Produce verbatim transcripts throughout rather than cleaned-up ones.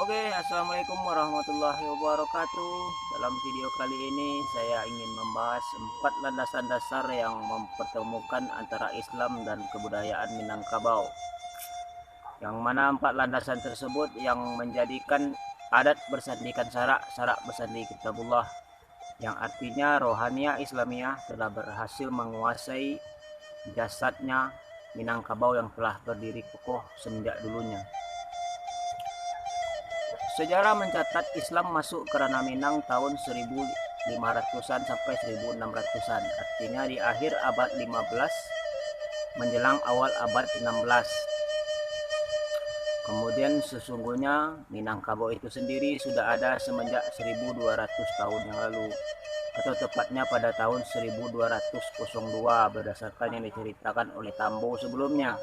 Oke, assalamualaikum warahmatullahi wabarakatuh. Dalam video kali ini saya ingin membahas empat landasan dasar yang mempertemukan antara Islam dan kebudayaan Minangkabau. Yang mana empat landasan tersebut yang menjadikan adat bersandikan syarak, syarak bersandi kitabullah, yang artinya rohaniah Islamiah telah berhasil menguasai jasadnya Minangkabau yang telah berdiri kokoh semenjak dulunya. Sejarah mencatat Islam masuk ke Ranah Minang tahun seribu lima ratusan sampai seribu enam ratusan, artinya di akhir abad lima belas menjelang awal abad enam belas. Kemudian sesungguhnya Minangkabau itu sendiri sudah ada semenjak seribu dua ratus tahun yang lalu, atau tepatnya pada tahun seribu dua ratus dua berdasarkan yang diceritakan oleh Tambo sebelumnya.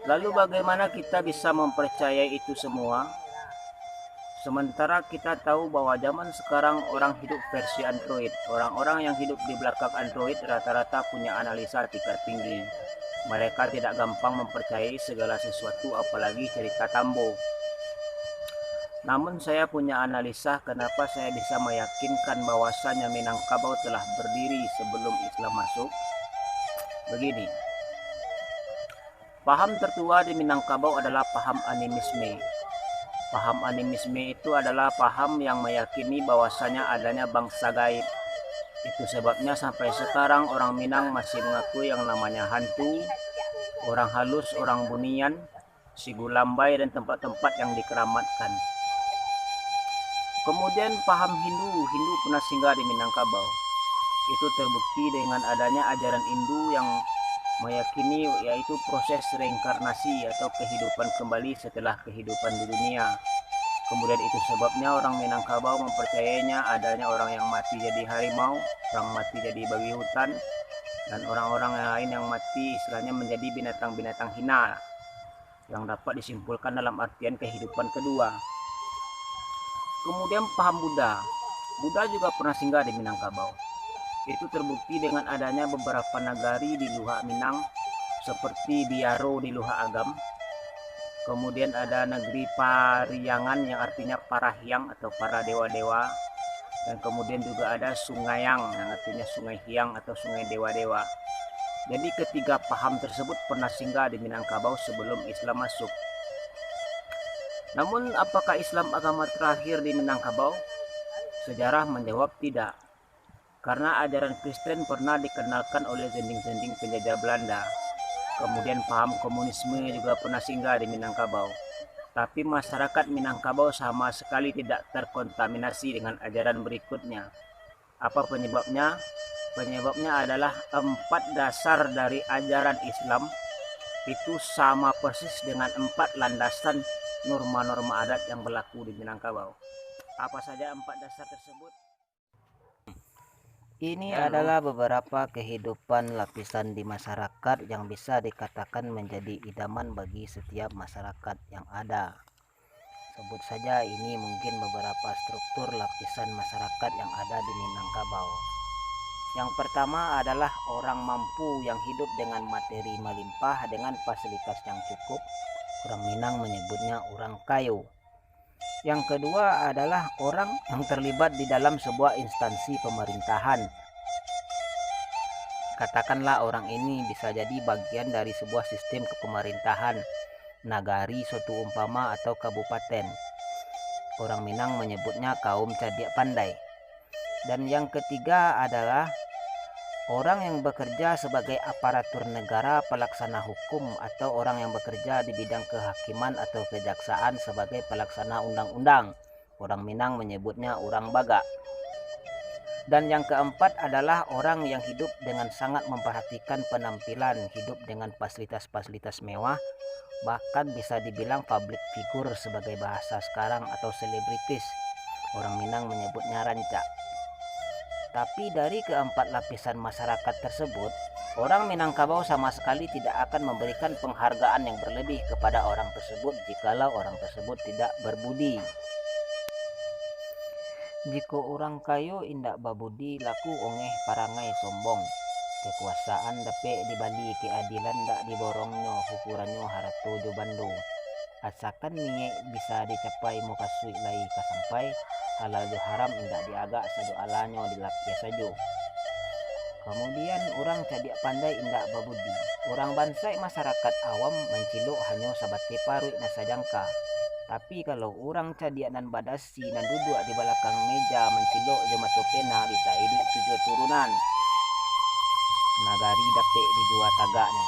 Lalu bagaimana kita bisa mempercayai itu semua? Sementara kita tahu bahwa zaman sekarang orang hidup versi Android, orang-orang yang hidup di belakang Android rata-rata punya analisa tingkat tinggi. Mereka tidak gampang mempercayai segala sesuatu, apalagi cerita Tambo. Namun saya punya analisa kenapa saya bisa meyakinkan bahwasanya Minangkabau telah berdiri sebelum Islam masuk. Begini, paham tertua di Minangkabau adalah paham animisme. Paham animisme itu adalah paham yang meyakini bahwasanya adanya bangsa gaib. Itu sebabnya sampai sekarang orang Minang masih mengakui yang namanya hantu, orang halus, orang bunian, Sigulambai dan tempat-tempat yang dikeramatkan. Kemudian paham Hindu, Hindu pernah singgah di Minangkabau. Itu terbukti dengan adanya ajaran Hindu yang meyakini yaitu proses reinkarnasi atau kehidupan kembali setelah kehidupan di dunia. Kemudian itu sebabnya orang Minangkabau mempercayainya adanya orang yang mati jadi harimau, orang mati jadi babi hutan, dan orang-orang yang lain yang mati istilahnya menjadi binatang-binatang hina yang dapat disimpulkan dalam artian kehidupan kedua. Kemudian paham Buddha. Buddha juga pernah singgah di Minangkabau. Itu terbukti dengan adanya beberapa nagari di Luhak Minang, seperti Biaro di Luhak Agam. Kemudian ada negeri Pariangan yang artinya parahiang atau para dewa-dewa. Dan kemudian juga ada Sungaiang yang artinya sungai hiang atau sungai dewa-dewa. Jadi ketiga paham tersebut pernah singgah di Minangkabau sebelum Islam masuk. Namun apakah Islam agama terakhir di Minangkabau? Sejarah menjawab tidak. Karena ajaran Kristen pernah dikenalkan oleh zending-zending penjajah Belanda. Kemudian paham komunisme juga pernah singgah di Minangkabau. Tapi masyarakat Minangkabau sama sekali tidak terkontaminasi dengan ajaran berikutnya. Apa penyebabnya? Penyebabnya adalah empat dasar dari ajaran Islam itu sama persis dengan empat landasan norma-norma adat yang berlaku di Minangkabau. Apa saja empat dasar tersebut? Ini adalah beberapa kehidupan lapisan di masyarakat yang bisa dikatakan menjadi idaman bagi setiap masyarakat yang ada. Sebut saja ini mungkin beberapa struktur lapisan masyarakat yang ada di Minangkabau. Yang pertama adalah orang mampu yang hidup dengan materi melimpah dengan fasilitas yang cukup. Orang Minang menyebutnya orang kayo. Yang kedua adalah orang yang terlibat di dalam sebuah instansi pemerintahan. Katakanlah orang ini bisa jadi bagian dari sebuah sistem kepemerintahan, nagari suatu umpama atau kabupaten. Orang Minang menyebutnya kaum cadiak pandai. Dan yang ketiga adalah orang yang bekerja sebagai aparatur negara pelaksana hukum atau orang yang bekerja di bidang kehakiman atau kejaksaan sebagai pelaksana undang-undang. Orang Minang menyebutnya urang bagak. Dan yang keempat adalah orang yang hidup dengan sangat memperhatikan penampilan, hidup dengan fasilitas-fasilitas mewah, bahkan bisa dibilang public figure sebagai bahasa sekarang atau selebritis. Orang Minang menyebutnya rancak. Tapi dari keempat lapisan masyarakat tersebut, orang Minangkabau sama sekali tidak akan memberikan penghargaan yang berlebih kepada orang tersebut jikalau orang tersebut tidak berbudi. Jikok urang kayo indak babudi, laku ongeh, parangai sombong. Kakuasaan dapek dibali, kaadilan ndak diborongnyo, ukurannyo harato jo bando. Asakan niaik bisa dicapai, mukasuik lai ka sampai, halal jo haram indak diagak, sado alanyo dilapia sajo. Kamudian, urang cadiak pandai indak babudi. Urang bansaik masarakat awam mancilok hanyo sabateh paruik nan sajangka. Tapi, kalau urang cadiak nan badas, si nan duduak di balakang meja mancilok jo mato pena bisa iduik tujuah turunan. Nagari dapek dijua tagaknyo.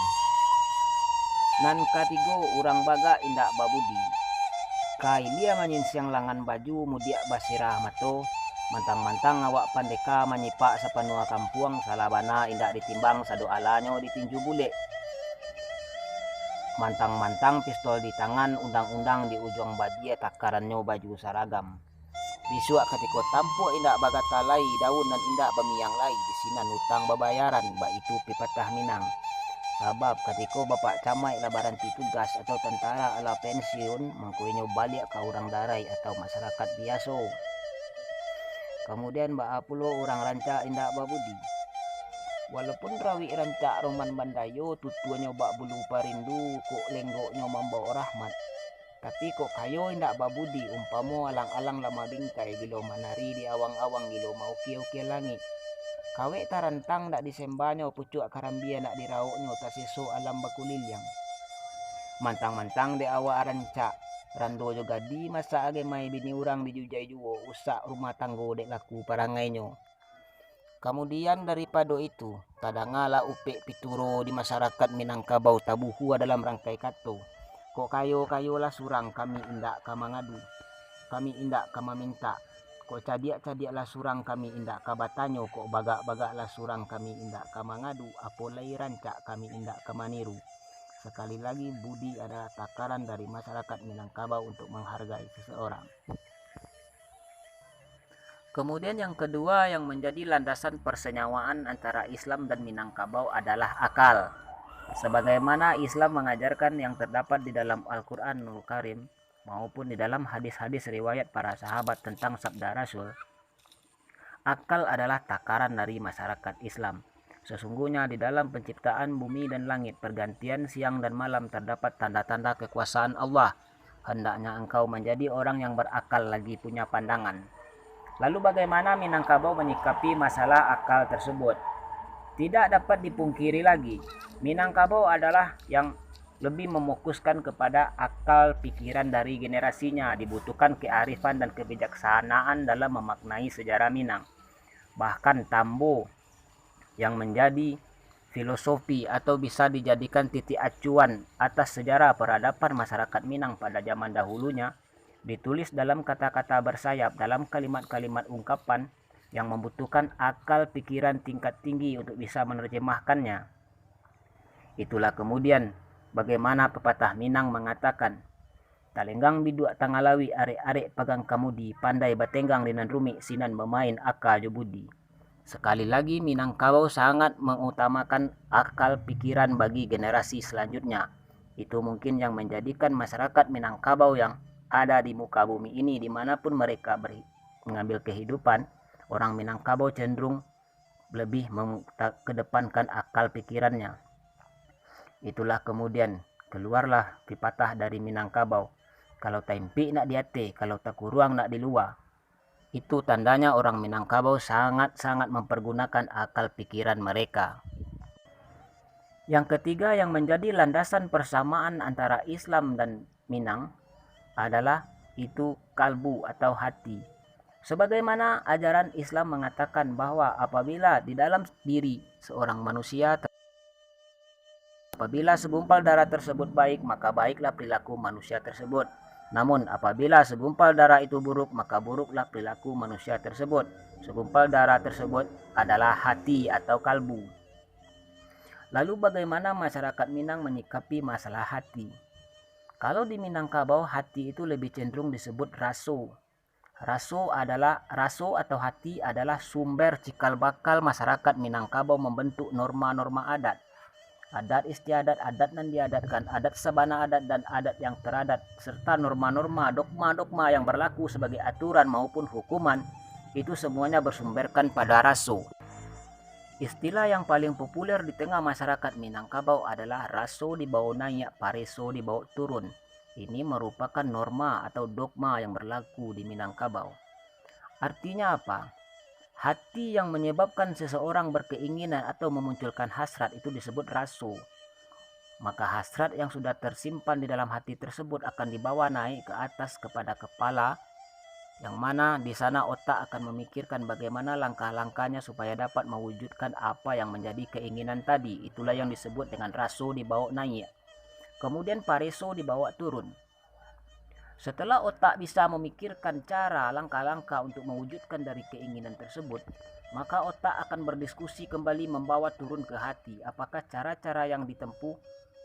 Nan katigo, urang bagak indak babudi. Ka ilia manyinsiang langan baju, mudiak basirah mato, mantang-mantang awak pandeka manyipak sapanuah kampuang, salah bana indak ditimbang, sado alanyo ditinju bulek. Mantang-mantang pistol di tangan, undang-undang di ujuang badia, takarannyo baju saragam. Bisuak katiko tampuak indak bagata lai, daun nan indak bamiang lai, di sinan utang babayaran, baitu pipatah Minang. Sabab katiko bapak camaik lah baranti tugas atau tantara lah pensiun, mangko inyo baliak ka urang darai atau masarakat biaso. Kamudian, baa pulo urang rancak indak babudi. Walaupun rawik rancak roman bandayo, tutuanyo bak bulu parindu, kok lenggoknyo mambaok rahmat. Tapi kok kayo indak babudi, umpamo alang-alang lah mabingkai, bilo manari di awang-awang, bilo maukia-ukia langik. Kawek tarantang ndak disembanyo, pucuak karambia ndak diraoknyo, taseso alam bakuliliang. Mantang-mantang dek awak rancak, rando jo gadi masak agemai, bini urang dijujai juo, usak rumah tanggo dek laku parangainyo. Kamudian daripado itu, tadangalah upek pituro di masarakat Minangkabau tabuhua dalam rangkai kato, "Kok kayo-kayo lah surang, kami indak ka mangadu, kami indak ka mamintak. Kok cadiak-cadiak lah surang, kami indak ka batanyo. Kok bagak-bagak lah surang, kami indak ka mangadu. Apo lai rancak, kami indak ka maniru." Sakali lagi, budi adalah takaran dari masarakat Minangkabau untuk menghargai seseorang. Kemudian, yang kedua yang menjadi landasan persenyawaan antara Islam dan Minangkabau adalah akal. Sebagaimana Islam mengajarkan yang terdapat di dalam Al-Quranul Karim maupun di dalam hadis-hadis riwayat para sahabat tentang sabda Rasul, akal adalah takaran dari masyarakat Islam. Sesungguhnya di dalam penciptaan bumi dan langit, pergantian siang dan malam, terdapat tanda-tanda kekuasaan Allah. Hendaknya engkau menjadi orang yang berakal lagi punya pandangan. Lalu bagaimana Minangkabau menyikapi masalah akal tersebut? Tidak dapat dipungkiri lagi, Minangkabau adalah yang lebih memokuskan kepada akal pikiran dari generasinya, dibutuhkan kearifan dan kebijaksanaan dalam memaknai sejarah Minang. Bahkan Tambo yang menjadi filosofi atau bisa dijadikan titik acuan atas sejarah peradaban masyarakat Minang pada zaman dahulunya, ditulis dalam kata-kata bersayap, dalam kalimat-kalimat ungkapan yang membutuhkan akal pikiran tingkat tinggi untuk bisa menerjemahkannya. Itulah kemudian bagaimana pepatah Minang mengatakan, "Talenggang biduak tangah lawik, arek-arek pagang kamudi, pandai batenggang di nan rumik, sinan bamain aka jo budi." Sekali lagi, Minangkabau sangat mengutamakan akal pikiran bagi generasi selanjutnya. Itu mungkin yang menjadikan masyarakat Minangkabau yang ada di muka bumi ini, di mana pun mereka ber-, mengambil kehidupan, orang Minangkabau cenderung lebih mem-, ta-, kedepankan akal pikirannya. Itulah kemudian keluarlah pipatah dari Minangkabau, "Kalau taimpik nak di ateh, kalau takuruang nak di luar." Itu tandanya orang Minangkabau sangat-sangat mempergunakan akal pikiran mereka. Yang ketiga yang menjadi landasan persamaan antara Islam dan Minang adalah itu kalbu atau hati. Sebagaimana ajaran Islam mengatakan bahwa apabila di dalam diri seorang manusia ter-, apabila segumpal darah tersebut baik, maka baiklah perilaku manusia tersebut. Namun, apabila segumpal darah itu buruk, maka buruklah perilaku manusia tersebut. Segumpal darah tersebut adalah hati atau kalbu. Lalu, bagaimana masyarakat Minang menyikapi masalah hati? Kalau di Minangkabau, hati itu lebih cenderung disebut raso. Raso adalah, raso atau hati adalah sumber cikal bakal masyarakat Minangkabau membentuk norma-norma adat. Adat istiadat, adat nan diadatkan, adat sabana adat, dan adat yang teradat, serta norma-norma, dogma-dogma yang berlaku sebagai aturan maupun hukuman, itu semuanya bersumberkan pada raso. Istilah yang paling populer di tengah masyarakat Minangkabau adalah raso dibawa naiak, pareso dibawa turun. Ini merupakan norma atau dogma yang berlaku di Minangkabau. Artinya apa? Hati yang menyebabkan seseorang berkeinginan atau memunculkan hasrat itu disebut raso. Maka hasrat yang sudah tersimpan di dalam hati tersebut akan dibawa naik ke atas kepada kepala, yang mana di sana otak akan memikirkan bagaimana langkah-langkahnya supaya dapat mewujudkan apa yang menjadi keinginan tadi. Itulah yang disebut dengan raso dibawa naik. Kemudian pareso dibawa turun. Setelah otak bisa memikirkan cara langkah-langkah untuk mewujudkan dari keinginan tersebut, maka otak akan berdiskusi kembali membawa turun ke hati apakah cara-cara yang ditempuh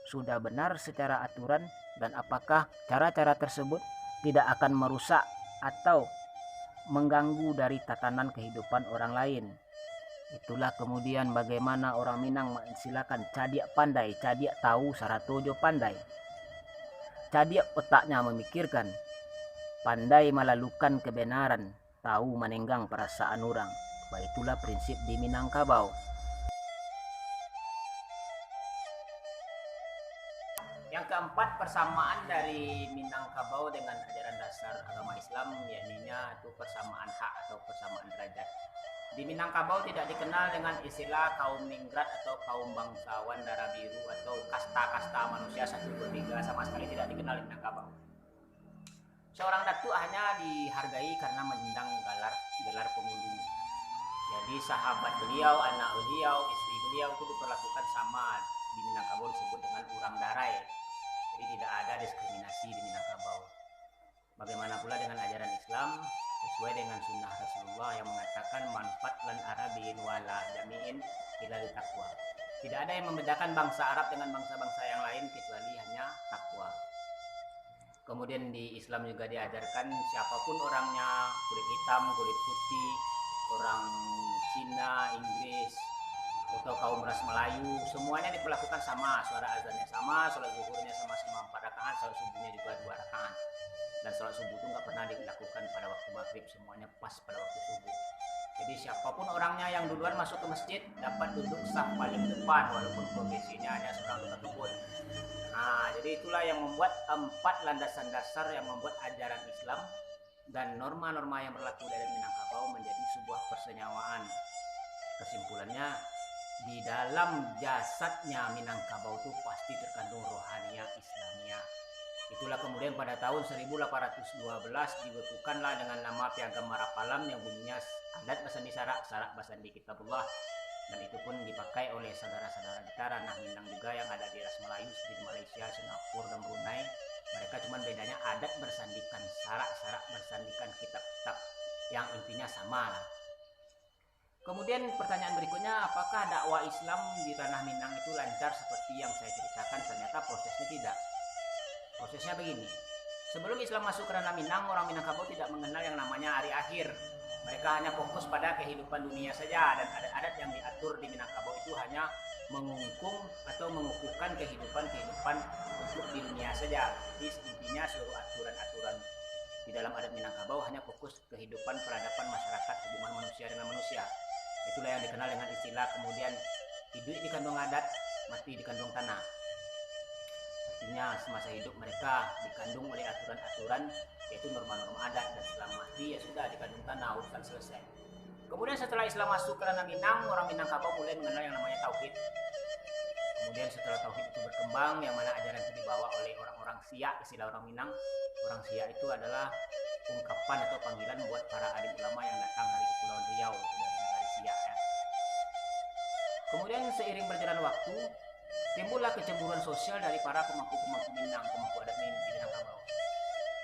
sudah benar secara aturan dan apakah cara-cara tersebut tidak akan merusak atau mengganggu dari tatanan kehidupan orang lain. Itulah kemudian bagaimana orang Minang mengistilakan cadiak pandai, cadiak tahu sarato jo pandai. Cadiak otaknya memikirkan, pandai malalukan kebenaran, tahu manenggang perasaan urang. Baitulah prinsip di Minangkabau. Yang keempat, persamaan dari Minangkabau dengan ajaran dasar agama Islam, yakninya itu persamaan hak atau persamaan derajat. Di Minangkabau tidak dikenal dengan istilah kaum ningrat atau kaum bangsawan darah biru atau kasta-kasta manusia satu dua tiga, sama sekali tidak dikenal di Minangkabau. Seorang datuk hanya dihargai karena menyandang galar, gelar pangulu. Jadi sahabat beliau, anak beliau, isteri beliau itu diperlakukan sama. Di Minangkabau disebut dengan urang darai. Jadi tidak ada diskriminasi di Minangkabau. Bagaimana pula dengan ajaran Islam? Sesuai dengan sunnah Rasulullah yang mengatakan, "Man fadlan Arabiyin wala jami'in illa li taqwa." Tidak ada yang membedakan bangsa Arab dengan bangsa-bangsa yang lain kecuali hanya takwa. Kemudian di Islam juga diajarkan, siapapun orangnya, kulit hitam, kulit putih, orang Cina, Inggris, atau kaum ras Melayu, semuanya diperlakukan sama, suara azannya sama, sholat zuhurnya sama-sama empat rakaat, sholat subuhnya juga dua rakaat. Dan sholat subuh itu nggak pernah dilakukan pada waktu maghrib, semuanya pas pada waktu subuh. Jadi siapapun orangnya yang duluan masuk ke masjid dapat duduk saf paling depan walaupun profesinya hanya seorang tukang kebun. Nah, jadi itulah yang membuat empat landasan dasar yang membuat ajaran Islam dan norma-norma yang berlaku di adat Minangkabau menjadi sebuah persenyawaan. Kesimpulannya, di dalam jasadnya Minangkabau tu pasti terkandung rohaniah Islamiyah. Itulah kemudian pada tahun seribu delapan ratus dua belas dibekukanlah dengan nama Piagam Marapalam yang bunyinya adat basandi sarak, sarak basandi Kitabullah, dan itu pun dipakai oleh saudara-saudara kita ranah Minang juga yang ada di ras Melayu seperti di Malaysia, Singapura, dan Brunei. Mereka cuman bedanya adat bersandikan sarak, sarak bersandikan kitab-kitab yang intinya sama lah. Kemudian pertanyaan berikutnya, apakah dakwah Islam di ranah Minang itu lancar seperti yang saya ceritakan? Ternyata prosesnya tidak. Prosesnya begini, sebelum Islam masuk ke ranah Minang, orang Minangkabau tidak mengenal yang namanya hari akhir. Mereka hanya fokus pada kehidupan dunia saja, dan adat-adat yang diatur di Minangkabau itu hanya mengungkung atau mengukuhkan kehidupan-kehidupan untuk di dunia saja. Jadi intinya seluruh aturan-aturan di dalam adat Minangkabau hanya fokus kehidupan peradaban masyarakat hubungan manusia dengan manusia. Itulah yang dikenal dengan istilah kemudian hidup di kandung adat, mati di kandung tanah. Artinya semasa hidup mereka dikandung oleh aturan-aturan, yaitu norma-norma adat, dan setelah mati ya sudah, di kandung tanah, urusan selesai. Kemudian setelah Islam masuk ke ranah Minang, orang Minangkabau mulai mengenal yang namanya tauhid. Kemudian setelah tauhid itu berkembang, yang mana ajaran itu dibawa oleh orang-orang Syiah, istilah orang Minang. Orang Syiah itu adalah ungkapan atau panggilan buat para alim ulama yang datang dari Kepulauan Riau, dari negara Syiah, ya. Kemudian seiring berjalan waktu, timbullah kecemburuan sosial dari para pemangku-pemangku Minang, pemangku adat Min-, Minangkabau.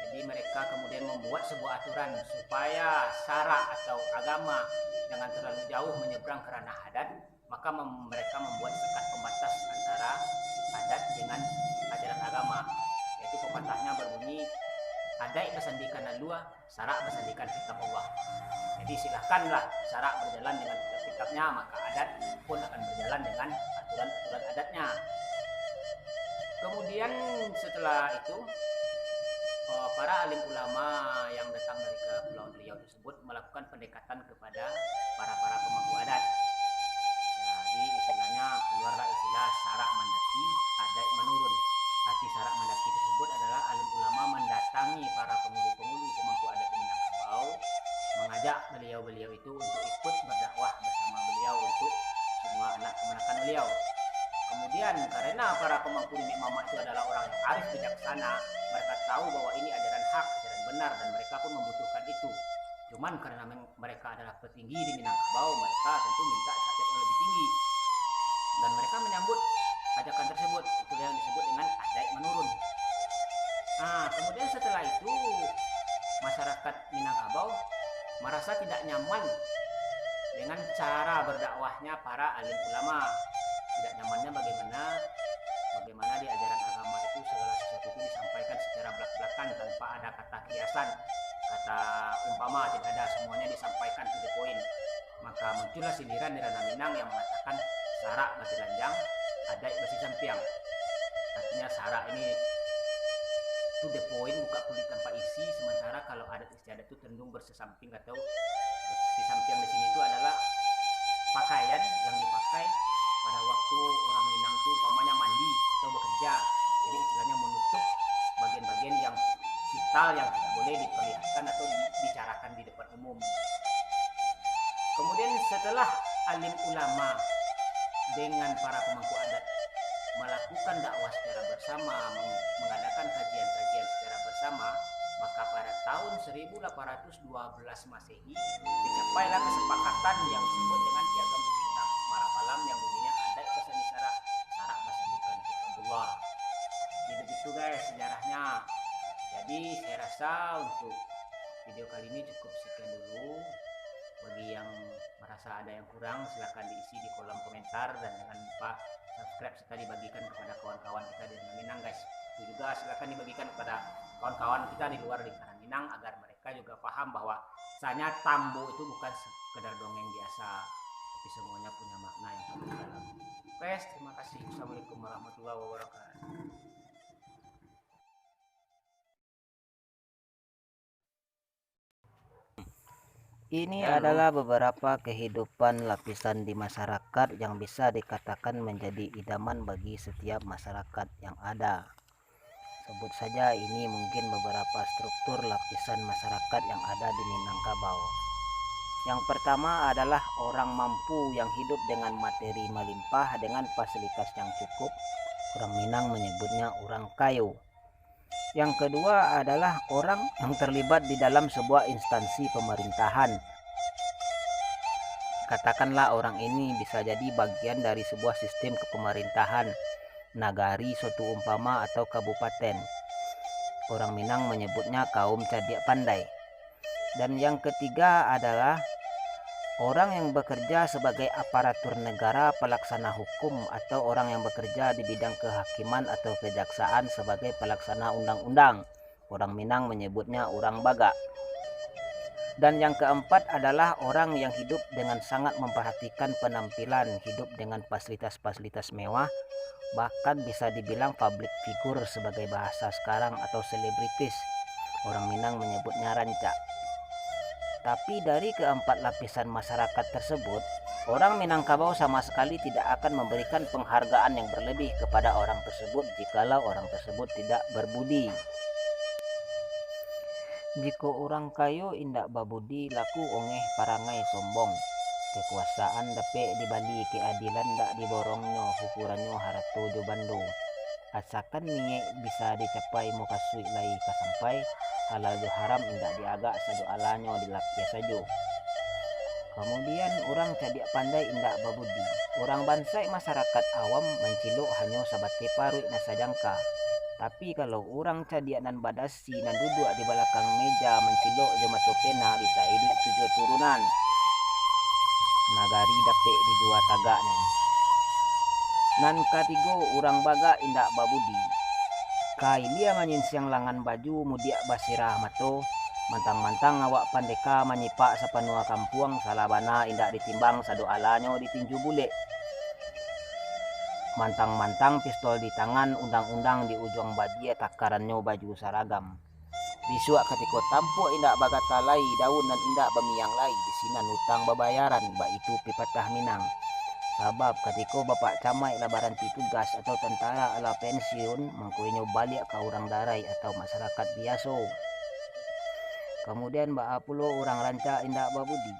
Jadi mereka kemudian membuat sebuah aturan supaya sarak atau agama jangan terlalu jauh menyeberang ke ranah adat, maka mem-, mereka membuat sekat pembatas antara adat dengan ajaran agama, yaitu pepatahnya berbunyi, "Adaik basandikan alua, sarak basandikan kitab Allah." Jadi silahkanlah sarak berjalan dengan kitab-kitabnya, maka adat pun akan berjalan dengan aturan-aturan adatnya. Kemudian setelah itu, eh, para alim ulama yang datang dari Kepulauan Riau tersebut melakukan pendekatan kepada para-para pemangku adat. Jadi istilahnya keluarlah istilah sarak mandaki, adaik manurun. Arti sarak mandaki tersebut adalah alim ulama mendatangi para pengulu-pengulu pemangku adat di Minangkabau, mengajak beliau-beliau itu untuk ikut berdakwah bersama beliau untuk semua anak kemenakan beliau. Kemudian, karena para pemangku niniak mamak itu adalah orang yang arif bijaksana, mereka tahu bahwa ini ajaran hak, ajaran benar, dan mereka pun membutuhkan itu. Cuman karena meng- mereka adalah petinggi di Minangkabau, mereka tentu minta derajat yang lebih tinggi. Dan mereka menyambut ajakan tersebut, itu yang disebut dengan adaik menurun. Nah, kemudian setelah itu, masyarakat Minangkabau merasa tidak nyaman dengan cara berdakwahnya para alim ulama. Tidak nyamannya bagaimana? Bagaimana di ajaran agama itu segala sesuatu itu disampaikan secara belak-belakan tanpa ada kata kiasan, kata umpama, tidak ada, semuanya disampaikan to the point. Maka muncullah sindiran di Ranah Minang yang mengatakan sarak basilanjang, adaik basisampiang. Artinya sarak ini to the point, buka kulit tanpa isi, sementara kalau adat istiadat itu cenderung bersesamping atau basisampiang di sini itu adalah pakaian yang dipakai pada waktu orang Minang tu umpamanya mandi atau bekerja. Jadi istilahnya menutup bagian-bagian yang vital yang tidak boleh diperlihatkan atau dibicarakan di depan umum. Kemudian setelah alim ulama dengan para pemangku adat melakukan dakwah secara bersama, meng- mengadakan kajian-kajian secara bersama, maka pada tahun seribu delapan ratus dua belas Masehi dicapailah kesepakatan yang disebut dengan Piagam Bukit Marapalam yang bunyinya adaik basandi sarak, sarak basandikan kitabullah. Jadi begitu guys sejarahnya. Jadi saya rasa untuk video kali ini cukup sekian dulu. Bagi yang merasa ada yang kurang, silahkan diisi di kolom komentar dan jangan lupa subscribe serta dibagikan kepada kawan-kawan kita di Ranah Minang guys. Itu juga silahkan dibagikan kepada kawan-kawan kita di luar lingkaran Minang agar mereka juga paham bahwa sanya Tambo itu bukan sekedar dongeng biasa, tapi semuanya punya makna yang sangat dalam. Guys, terima kasih. Assalamualaikum warahmatullahi wabarakatuh. Ini adalah beberapa kehidupan lapisan di masyarakat yang bisa dikatakan menjadi idaman bagi setiap masyarakat yang ada. Sebut saja ini mungkin beberapa struktur lapisan masyarakat yang ada di Minangkabau. Yang pertama adalah orang mampu yang hidup dengan materi melimpah dengan fasilitas yang cukup. Orang Minang menyebutnya orang kayo. Yang kedua adalah orang yang terlibat di dalam sebuah instansi pemerintahan. Katakanlah orang ini bisa jadi bagian dari sebuah sistem kepemerintahan, nagari suatu umpama atau kabupaten. Orang Minang menyebutnya kaum cadiak pandai. Dan yang ketiga adalah orang yang bekerja sebagai aparatur negara pelaksana hukum atau orang yang bekerja di bidang kehakiman atau kejaksaan sebagai pelaksana undang-undang. Orang Minang menyebutnya urang bagak. Dan yang keempat adalah orang yang hidup dengan sangat memperhatikan penampilan, hidup dengan fasilitas-fasilitas mewah, bahkan bisa dibilang public figure sebagai bahasa sekarang atau selebritis. Orang Minang menyebutnya rancak. Tapi dari keempat lapisan masyarakat tersebut, orang Minangkabau sama sekali tidak akan memberikan penghargaan yang berlebih kepada orang tersebut jikalau orang tersebut tidak berbudi. Jikok urang kayo indak babudi, laku ongeh, parangai sombong. Kakuasaan dapek dibali, keadilan ndak diborongnyo, ukurannyo harato jo bando. Asakan niaik bisa dicapai, mukasuik lai ka sampai, halal jo haram indak diagak, sado alanyo dilapiah sajo. Kamudian, urang cadiak pandai indak babudi. Urang bansaik masarakat awam mancilok hanyo sabateh paruik nan sajangka. Tapi, kalau urang cadiak nan badasi nan duduak di balakang meja mancilok jo mato pena bisa iduik tujuah turunan. Nagari dapek dijua tagaknyo. Nan katigo, urang bagak indak babudi. Ka ilia manyinsiang langan baju, mudiak basirah mato, mantang-mantang awak pandeka manyipak sapanuah kampuang, salah bana indak ditimbang, sado alanyo ditinju bulek. Mantang-mantang pistol di tangan, undang-undang di ujuang badia, takarannyo baju saragam. Bisuak katiko tampuak indak bagata lai, daun nan indak bamiang lai, di sinan utang babayaran, baitu pipatah Minang. Sabab katiko Bapak Camaik lah baranti tugas atau tantara lah pensiun, mangko inyo baliak ka urang darai atau masarakat biaso. Kamudian, baa pulo urang rancak indak babudi?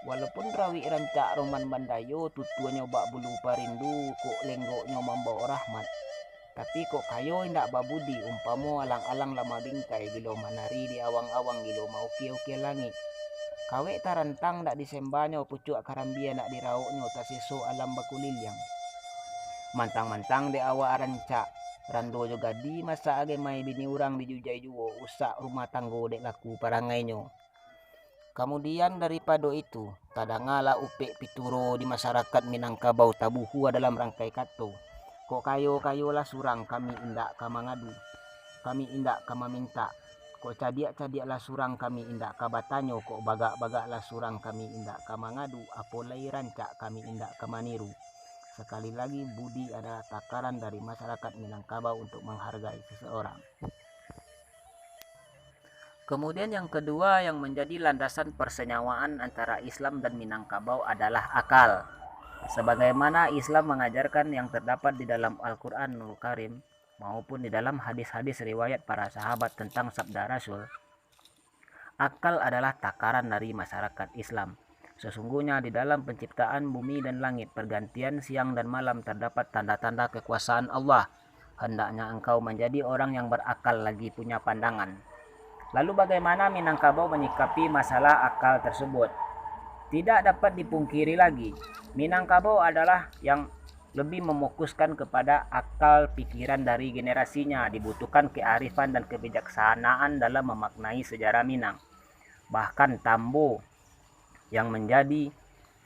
Walaupun rawik rancak roman bandayo, tutuanyo bak bulu parindu, kok lenggoknyo mambaok rahmat, tapi kok kayo indak babudi, umpamo alang-alang lah mabingkai, gilo manari di awang-awang, gilo maokie-okie langik. Kawek tarantang dak disembanyo, pucuak karambia dak diraoknyo, taseso alam bakuliliang. Mantang-mantang dek awak rancak, rando jo gadi masak agemai, bini urang dijujai juo, usak rumah tanggo dek laku parangainyo. Kamudian daripado itu, tadangalah upek pituro di masarakat Minangkabau tabuhua dalam rangkai kato, "Kok kayo-kayo lah surang, kami indak ka mangadu, kami indak ka mamintak. Kok cadiak-cadiak lah surang, kami indak ka batanyo, kok bagak-bagak lah surang, kami indak ka mangadu, apo lai rancak, kami indak ka maniru." Sakali lagi, budi adalah takaran dari masarakat Minangkabau untuk menghargai seseorang. Kemudian, yang kedua yang menjadi landasan persenyawaan antara Islam dan Minangkabau adalah akal. Sebagaimana Islam mengajarkan yang terdapat di dalam Al-Quranul Karim maupun di dalam hadis-hadis riwayat para sahabat tentang sabda Rasul, akal adalah takaran dari masyarakat Islam. Sesungguhnya di dalam penciptaan bumi dan langit, pergantian siang dan malam, terdapat tanda-tanda kekuasaan Allah. Hendaknya engkau menjadi orang yang berakal lagi punya pandangan. Lalu bagaimana Minangkabau menyikapi masalah akal tersebut? Tidak dapat dipungkiri lagi, Minangkabau adalah yang lebih memokuskan kepada akal pikiran dari generasinya, dibutuhkan kearifan dan kebijaksanaan dalam memaknai sejarah Minang. Bahkan Tambo yang menjadi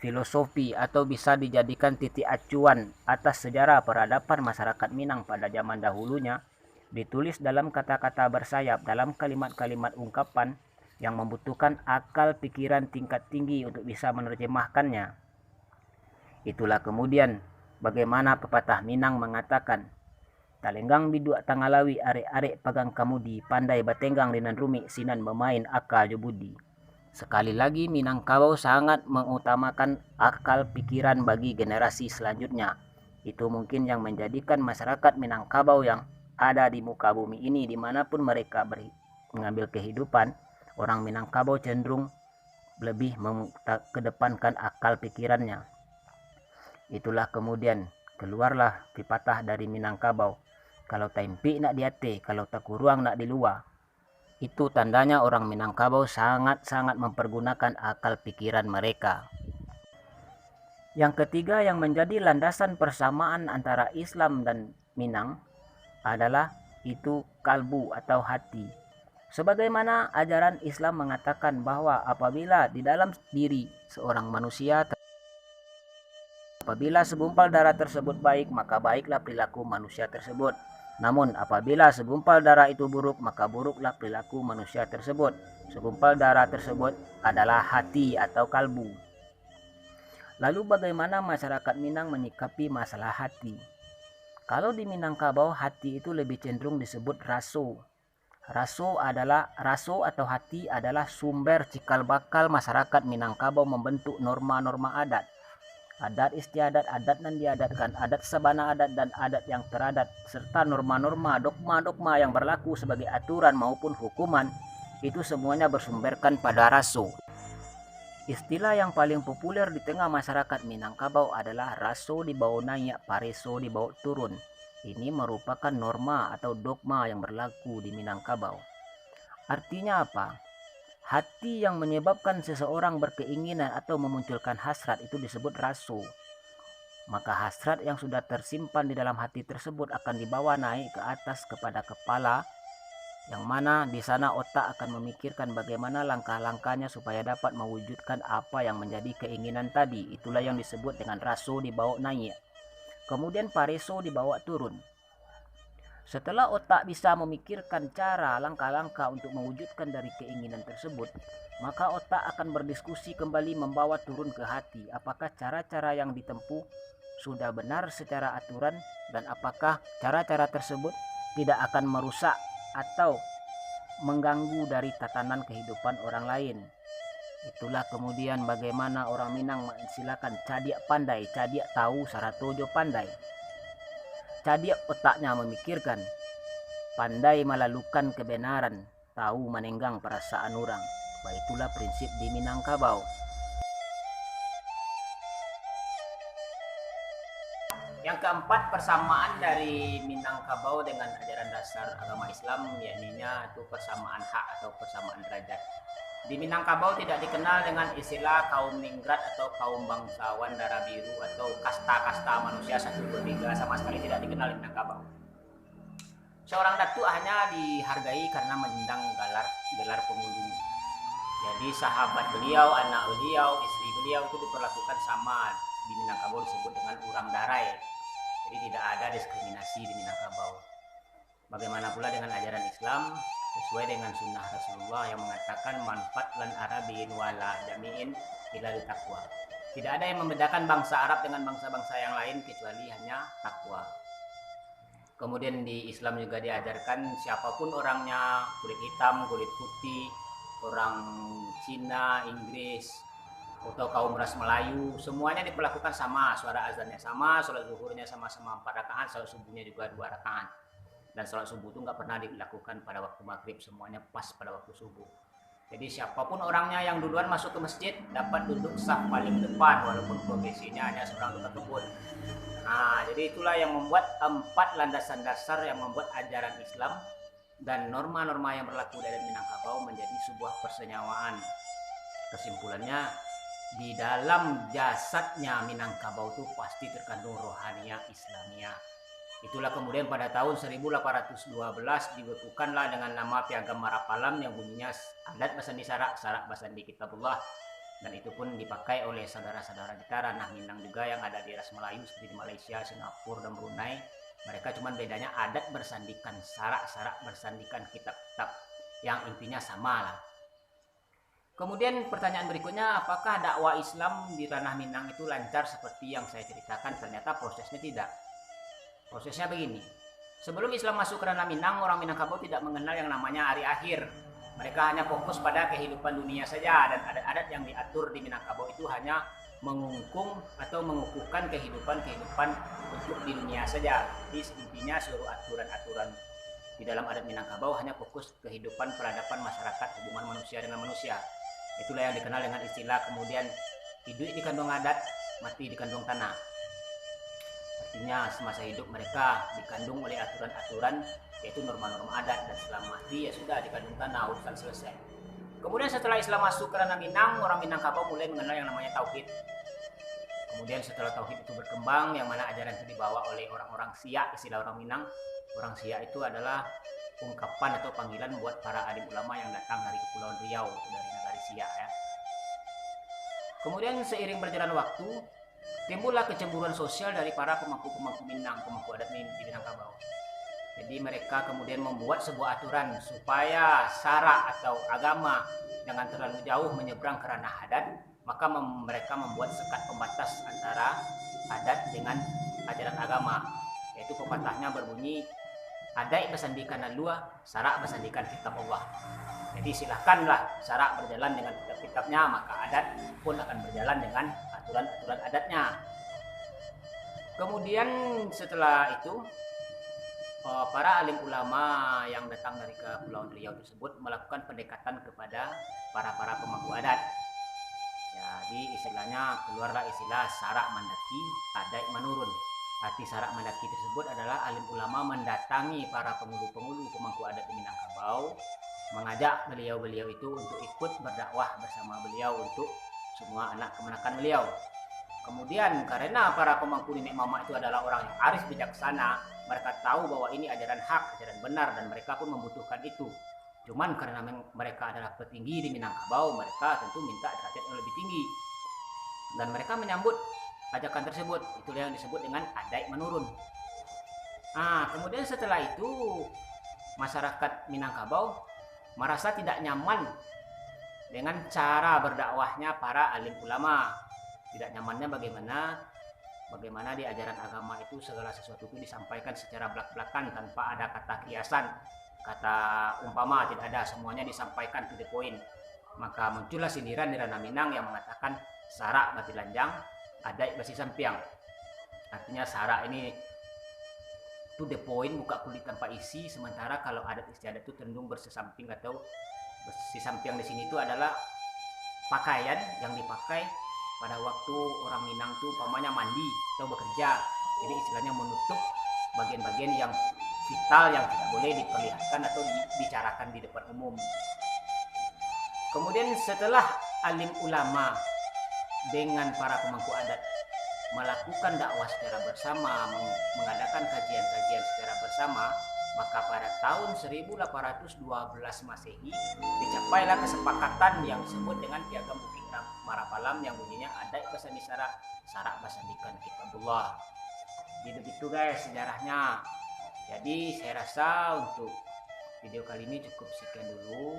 filosofi atau bisa dijadikan titik acuan atas sejarah peradaban masyarakat Minang pada zaman dahulunya, ditulis dalam kata-kata bersayap, dalam kalimat-kalimat ungkapan yang membutuhkan akal pikiran tingkat tinggi untuk bisa menerjemahkannya. Itulah kemudian bagaimana pepatah Minang mengatakan, "Talenggang biduak tangah lawik, arek-arek pagang kamudi, pandai batenggang di nan rumik, sinan bamain aka jo budi." Sekali lagi, Minangkabau sangat mengutamakan akal pikiran bagi generasi selanjutnya. Itu mungkin yang menjadikan masyarakat Minangkabau yang ada di muka bumi ini, di mana pun mereka beri-, mengambil kehidupan, orang Minangkabau cenderung lebih mem-, ta-, kedepankan akal pikirannya. Itulah kemudian keluarlah pipatah dari Minangkabau, "Kalau taimpik nak di ateh, kalau takuruang nak di luwa." Itu tandanya orang Minangkabau sangat-sangat mempergunakan akal pikiran mereka. Yang ketiga yang menjadi landasan persamaan antara Islam dan Minang adalah itu kalbu atau hati. Sebagaimana ajaran Islam mengatakan bahwa apabila di dalam diri seorang manusia ter-, apabila segumpal darah tersebut baik, maka baiklah perilaku manusia tersebut. Namun, apabila segumpal darah itu buruk, maka buruklah perilaku manusia tersebut. Segumpal darah tersebut adalah hati atau kalbu. Lalu, bagaimana masyarakat Minang menyikapi masalah hati? Kalau di Minangkabau, hati itu lebih cenderung disebut raso. Raso adalah, raso atau hati adalah sumber cikal bakal masyarakat Minangkabau membentuk norma-norma adat. Adat istiadat, adat nan diadatkan, adat sabana adat, dan adat yang teradat, serta norma-norma, dogma-dogma yang berlaku sebagai aturan maupun hukuman, itu semuanya bersumberkan pada raso. Istilah yang paling populer di tengah masyarakat Minangkabau adalah raso dibawa naiak, pareso dibawa turun. Ini merupakan norma atau dogma yang berlaku di Minangkabau. Artinya apa? Hati yang menyebabkan seseorang berkeinginan atau memunculkan hasrat itu disebut raso. Maka hasrat yang sudah tersimpan di dalam hati tersebut akan dibawa naik ke atas kepada kepala, yang mana di sana otak akan memikirkan bagaimana langkah-langkahnya supaya dapat mewujudkan apa yang menjadi keinginan tadi. Itulah yang disebut dengan raso dibawa naik. Kemudian pareso dibawa turun. Setelah otak bisa memikirkan cara langkah-langkah untuk mewujudkan dari keinginan tersebut, maka otak akan berdiskusi kembali membawa turun ke hati, apakah cara-cara yang ditempuh sudah benar secara aturan, dan apakah cara-cara tersebut tidak akan merusak atau mengganggu dari tatanan kehidupan orang lain. Itulah kemudian bagaimana orang Minang mengistilakan cadiak pandai, cadiak tahu sarato jo pandai. Cadiak otaknya memikirkan, pandai malalukan kebenaran, tahu manenggang perasaan urang. Baitulah prinsip di Minangkabau. Yang keempat, persamaan dari Minangkabau dengan ajaran dasar agama Islam, yakninya itu persamaan hak atau persamaan derajat. Di Minangkabau tidak dikenal dengan istilah kaum ningrat atau kaum bangsawan darah biru atau kasta-kasta manusia satu dua tiga, sama sekali tidak dikenal di Minangkabau. Seorang datuk hanya dihargai karena menyandang galar, gelar pangulu. Jadi sahabat beliau, anak beliau, istri beliau itu diperlakukan sama, di Minangkabau disebut dengan urang darai. Jadi tidak ada diskriminasi di Minangkabau. Bagaimana pula dengan ajaran Islam, sesuai dengan sunnah Rasulullah yang mengatakan manfaat lan Arabiin wala jamiin illa takwa. Tidak ada yang membedakan bangsa Arab dengan bangsa-bangsa yang lain kecuali hanya takwa. Kemudian di Islam juga diajarkan siapapun orangnya, kulit hitam, kulit putih, orang Cina, Inggris, atau kaum ras Melayu, semuanya diperlakukan sama, suara azannya sama, sholat zuhurnya sama-sama empat rakaat, sholat subuhnya juga dua rakaat. Dan sholat subuh itu nggak pernah dilakukan pada waktu maghrib, semuanya pas pada waktu subuh. Jadi siapapun orangnya yang duluan masuk ke masjid dapat duduk saf paling depan walaupun profesinya hanya seorang tukang kebun. Nah, jadi itulah yang membuat empat landasan dasar yang membuat ajaran Islam dan norma-norma yang berlaku di adat Minangkabau menjadi sebuah persenyawaan. Kesimpulannya, di dalam jasadnya Minangkabau itu pasti terkandung rohaniah Islamiah. Itulah kemudian pada tahun seribu delapan ratus dua belas dibekukanlah dengan nama Piagam Marapalam yang bunyinya adat basandi sarak, sarak basandi kitabullah. Dan itu pun dipakai oleh saudara-saudara kita ranah Minang juga yang ada di ras Melayu seperti di Malaysia, Singapura, dan Brunei. Mereka cuman bedanya adat bersandikan sarak, sarak bersandikan kitab-kitab yang intinya sama lah. Kemudian pertanyaan berikutnya, apakah dakwah Islam di ranah Minang itu lancar seperti yang saya ceritakan? Ternyata prosesnya tidak. Prosesnya begini. Sebelum Islam masuk ke ranah Minang, orang Minangkabau tidak mengenal yang namanya hari akhir. Mereka hanya fokus pada kehidupan dunia saja dan adat-adat yang diatur di Minangkabau itu hanya mengungkung atau mengukuhkan kehidupan-kehidupan untuk di dunia saja. Jadi intinya seluruh aturan-aturan di dalam adat Minangkabau hanya fokus kehidupan peradaban masyarakat, hubungan manusia dengan manusia. Itulah yang dikenal dengan istilah kemudian hidup di kandung adat, mati di kandung tanah. Artinya semasa hidup mereka dikandung oleh aturan-aturan, yaitu norma-norma adat, dan setelah mati ya sudah, di kandung tanah, urusan selesai. Kemudian setelah Islam masuk ke ranah Minang, orang Minangkabau mulai mengenal yang namanya tauhid. Kemudian setelah tauhid itu berkembang, yang mana ajaran itu dibawa oleh orang-orang Siak, istilah orang Minang. Orang Siak itu adalah ungkapan atau panggilan buat para alim ulama yang datang dari Kepulauan Riau, dari nagari Siak ya. Kemudian seiring berjalan waktu, timbullah kecemburuan sosial dari para pemangku-pemangku Minang, pemangku adat Min-, di Minangkabau. Jadi mereka kemudian membuat sebuah aturan supaya sarak atau agama jangan terlalu jauh menyeberang ke ranah adat, maka mem-, mereka membuat sekat pembatas antara adat dengan ajaran agama, yaitu pepatahnya berbunyi, "Adaik basandikan alua, sarak basandikan kitab Allah." Jadi silahkanlah sarak berjalan dengan kitab-kitabnya, maka adat pun akan berjalan dengan aturan-aturan adatnya. Kemudian setelah itu, eh, para alim ulama yang datang dari Kepulauan Riau tersebut melakukan pendekatan kepada para-para pemangku adat. Jadi istilahnya keluarlah istilah sarak mandaki, adaik manurun. Arti sarak mandaki tersebut adalah alim ulama mendatangi para pengulu-pengulu pemangku adat di Minangkabau, mengajak beliau-beliau itu untuk ikut berdakwah bersama beliau untuk semua anak kemenakan beliau. Kemudian karena para pemangku nenek mamak itu adalah orang yang arif bijaksana, mereka tahu bahwa ini ajaran hak, ajaran benar, dan mereka pun membutuhkan itu. Cuman karena meng-, mereka adalah petinggi di Minangkabau, mereka tentu minta derajat yang lebih tinggi. Dan mereka menyambut ajakan tersebut, itulah yang disebut dengan adaik manurun. Nah, kemudian setelah itu, masyarakat Minangkabau merasa tidak nyaman dengan cara berdakwahnya para alim ulama. Tidak nyamannya bagaimana? Bagaimana di ajaran agama itu segala sesuatu itu disampaikan secara blak-blakan tanpa ada kata kiasan, kata umpama, tidak ada, semuanya disampaikan to the point. Maka muncullah sindiran di ranah Minang yang mangatakan sarak batilanjang, adaik basisampiang. Artinya sarak ini to the point, buka kulik tanpa isi, sementara kalau adat istiadat tu cenderung bersesamping atau basisampiang di sini tu adalah pakaian yang dipakai pada waktu orang Minang tu umpamanya mandi atau bekerja. Jadi istilahnya menutup bagian-bagian yang vital yang tidak boleh diperlihatkan atau dibicarakan di depan umum. Kemudian setelah alim ulama dengan para pemangku adat melakukan dakwah secara bersama, meng-, mengadakan kajian-kajian secara bersama, maka pada tahun seribu delapan ratus dua belas Masehi dicapailah kesepakatan yang disebut dengan Piagam Bukik Ra-, Marapalam yang bunyinya adaik basandi sarak, sarak basandikan Kitabullah. Jadi begitu guys sejarahnya. Jadi saya rasa untuk video kali ini cukup sekian dulu.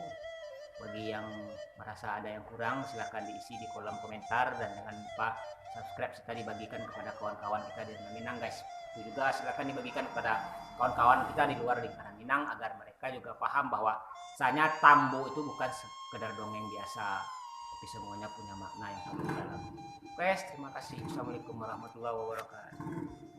Bagi yang merasa ada yang kurang, silahkan diisi di kolom komentar dan jangan lupa subscribe serta dibagikan kepada kawan-kawan kita di Minang guys. Itu juga silahkan dibagikan kepada kawan-kawan kita di luar lingkaran Minang agar mereka juga paham bahwa sanya tambo itu bukan sekedar dongeng biasa, tapi semuanya punya makna yang sangat dalam. Guys, terima kasih. Assalamualaikum warahmatullahi wabarakatuh.